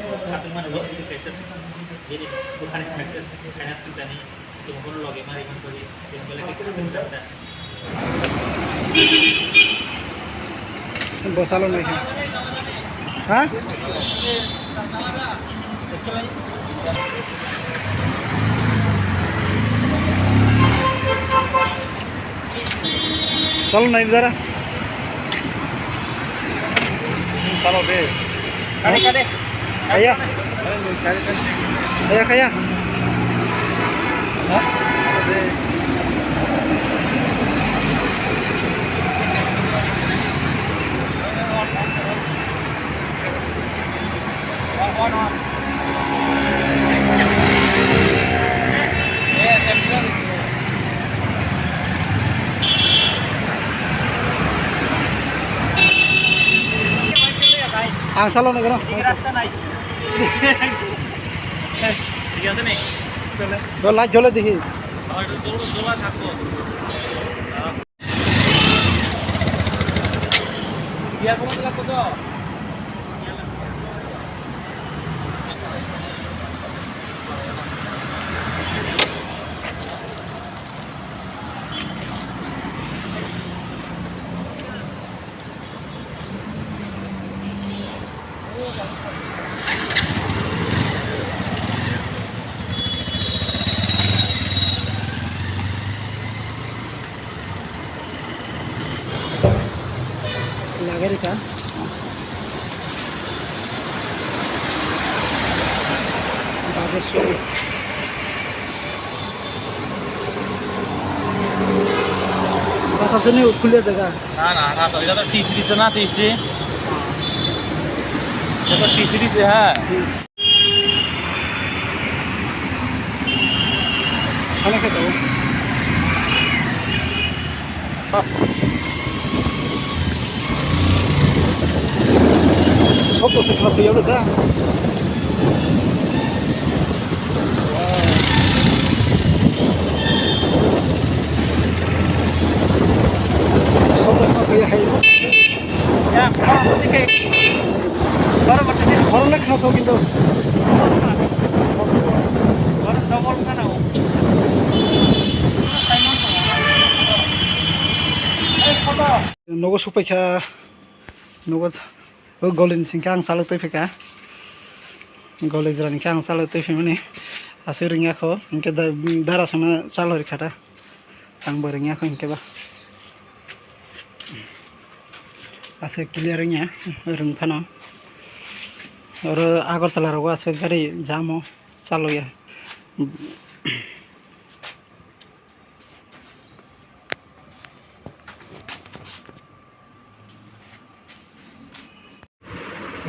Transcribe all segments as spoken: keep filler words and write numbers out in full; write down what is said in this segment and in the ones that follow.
Khatungmani bising twi kaisa bini bukhani success khaina thangkani chwng bono logi mari man bagwi chwng belai khe khatungkha. Bo salo nai khe. Ha? Salo nai dara. Salo de. Kade, kade. Kaya. Kaya, kaya. Ang salo nai gano. ঠিক আছে নি? Light jole dekhi. Nagarika. Bageshwari. Batasani ukhulia jaga. Na, na, na, to, ita to T C D se na, T C. Ita to T C D se, ha. Ano khe tongo. Sob to se khna phiyok sa. Sob to khna phiyok hai. Ya, khoroknwi khe, khoroknwi khe. Khoroknwi khe. Khoroknwi khna thok kintu. Khorok double khna o. Nogo supaikha, nogo o goli ni singkhe ang chalok twi phaikha. Goli jora ni khe ang chalok twi phaimani aswk ringya kho, hinkhe da-, dara sana chalok rikha ta. Ang bo rwngya kho hinkhe ba. Aswk clear wngya, rwng phano. Oro Agartala rogo aswk gari jam o chalokya.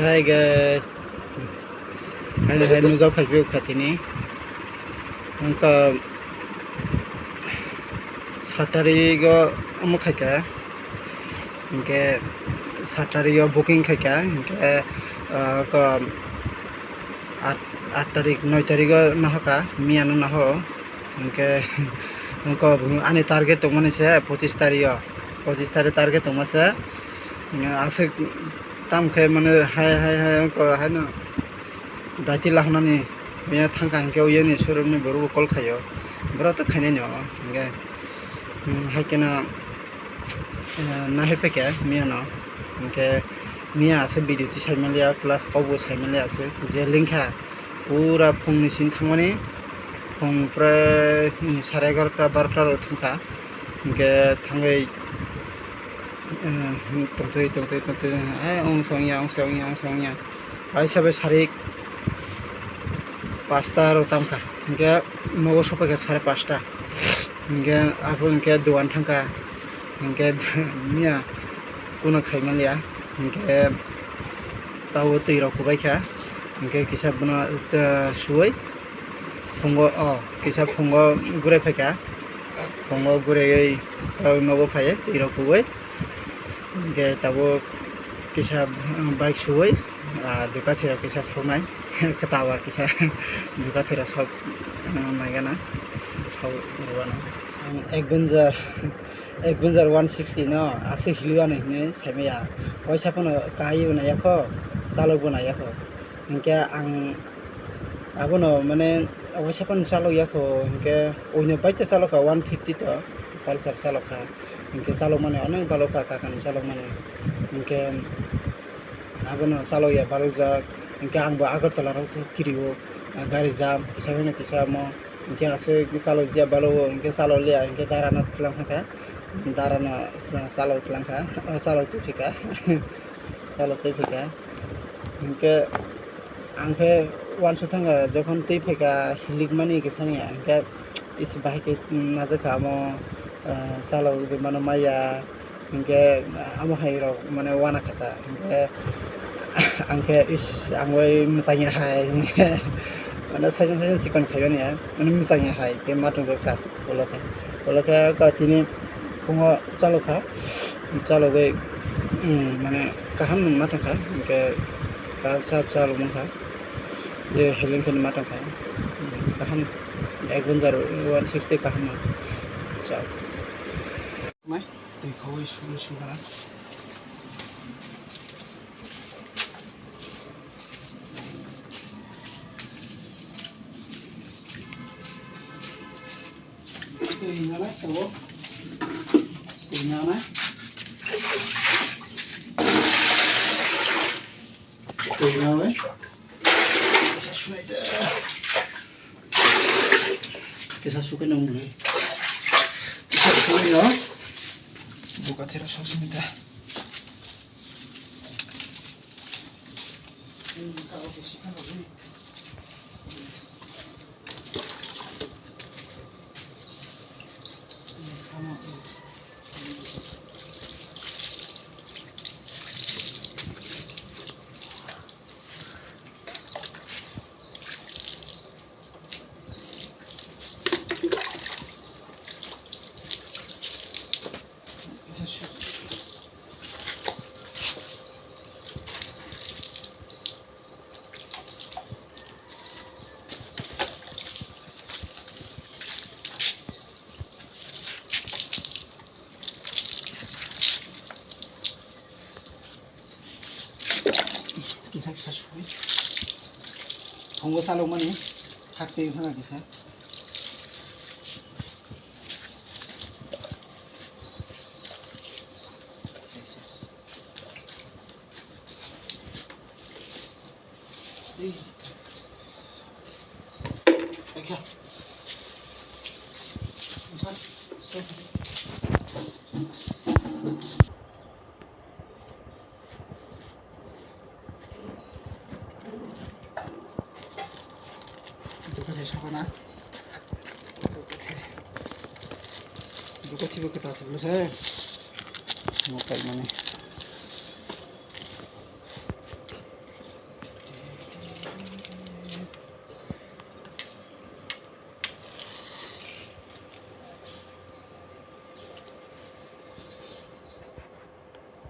Hi guys, haino hai nujak phaiphio kha tini. Wngkha sat tarik o omo khaikha, hinkhe sat tarik o booking khaikha, hinkhe, ah, ko at, at tarik, noi tarik o nahokha, miyano naho. Hinkhe, wngkha ani target tongmani se pochis tarik o, pochis tarik target tongma se. Aswk tamkhe mane hai, hai, hai, wngkha haino daiti lahanani, mia thangkha hinkhe uyani showroom ni borok bo call khaio, borok to khainai no, hinkhe, hmm, hai kheno, eh, nahai phaikha miyano, hinkhe miya aswk video tisai manliya plus kokbo sai manliya aswk je lengkha. Pura phungni simi thangmani, phung prai sare egarota barota rok thangkha, hinkhe thangwi, eh, tongtwi tongtwi tongtwi, eh, ongsa wngya, ongsa wngya, ongsa wngya, waisa bai sarik pasta rok tamkha, hinkhe nogo sopaikha sare pasta, hinkhe aphuru hinkhe dogan thangkha, hinkhe miya kuno khaimanliya, hinkhe. Tabuk twi rok kubai kha, hinkhe kisa bono, ah, suwi phungo, oh, kisa phungo gurai phaikha, phungo guraiwi tabuk nogo phaiwi twi rok kubai, hinkhe tabuk kisa, ah, bike suwi, ah, dukathwi rok kisa soknai, kwtal ba kisa dukathwi rok sok, ah, naigana sok rwano. Adventure. Adventure one sixty no aswk hiliwano hinwi saimaya. Waisa phano kaiwi naiya kho, chalokbo naiya kho. Hinkhe ang abono mane waisa phano chalokya kho, hinkhe oino bike to chalokha one fifty to, Pulsar chalokha. Hinkhe chalokmani onek balokha kakani chalokmani. Hinkhe abono chalokya balokjak. Hinkhe angbo Agartala rok kirio, gari jam kisa hino kisa omo. Hinkhe aswk chalokya balogo, hinkhe chalokliya, hinkhe darano tlang kha, darano sa-, chalok tlang kha, o chalok twi phi kha, chalok twi phi kha. Hinkhe ang khe uansuk thang kha, jokhon twi phi kha hilikmani khe sani, hinkhe is bahai khe najak kha amo, ah, chalok je mano maya. Hinkhe amo hai rok mane wana kha ta, hinkhe ang khe is ang bai mwchangya hai, hinkhe mane saichung saichung chikon khaimani, mane mwchangya hai khe ma tong kha ulo khe, ulo khe tini phungo chalok kha, chalogwi, um, mane kaham ma tong kha, hinkhe kaham sa chalok man kha, je heleng khe ma tong kha, um, kaham Adventure one sixty kaham no chal. Mai, twi khaui sumui sumana. Twi nana, tabo. Twi nana. Twi nana. Kisa sukai nang bwlwi. Kisa sukai no. Buka thera sos ni da. Kisa kisa sui. Thongo chalokmani hakti wngkha kisa. Dukathai sakana. Dukathai bo kwtal se bwlwse. Mo kaimani.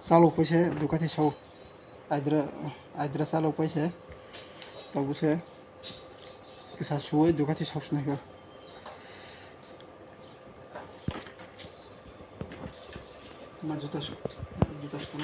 Chalok paise dukathai sao. Aidra, aidra chalok paise. Tabuk se kisa suwi dukathai sao swnai kha. Ma juta su, juta su.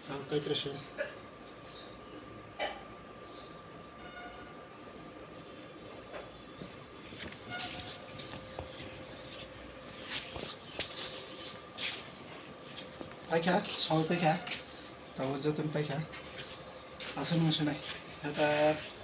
Ang kaitrasing. Paikha, sawi paikha, tabuk jotono paikha. Aswk nung sinai. Hatar.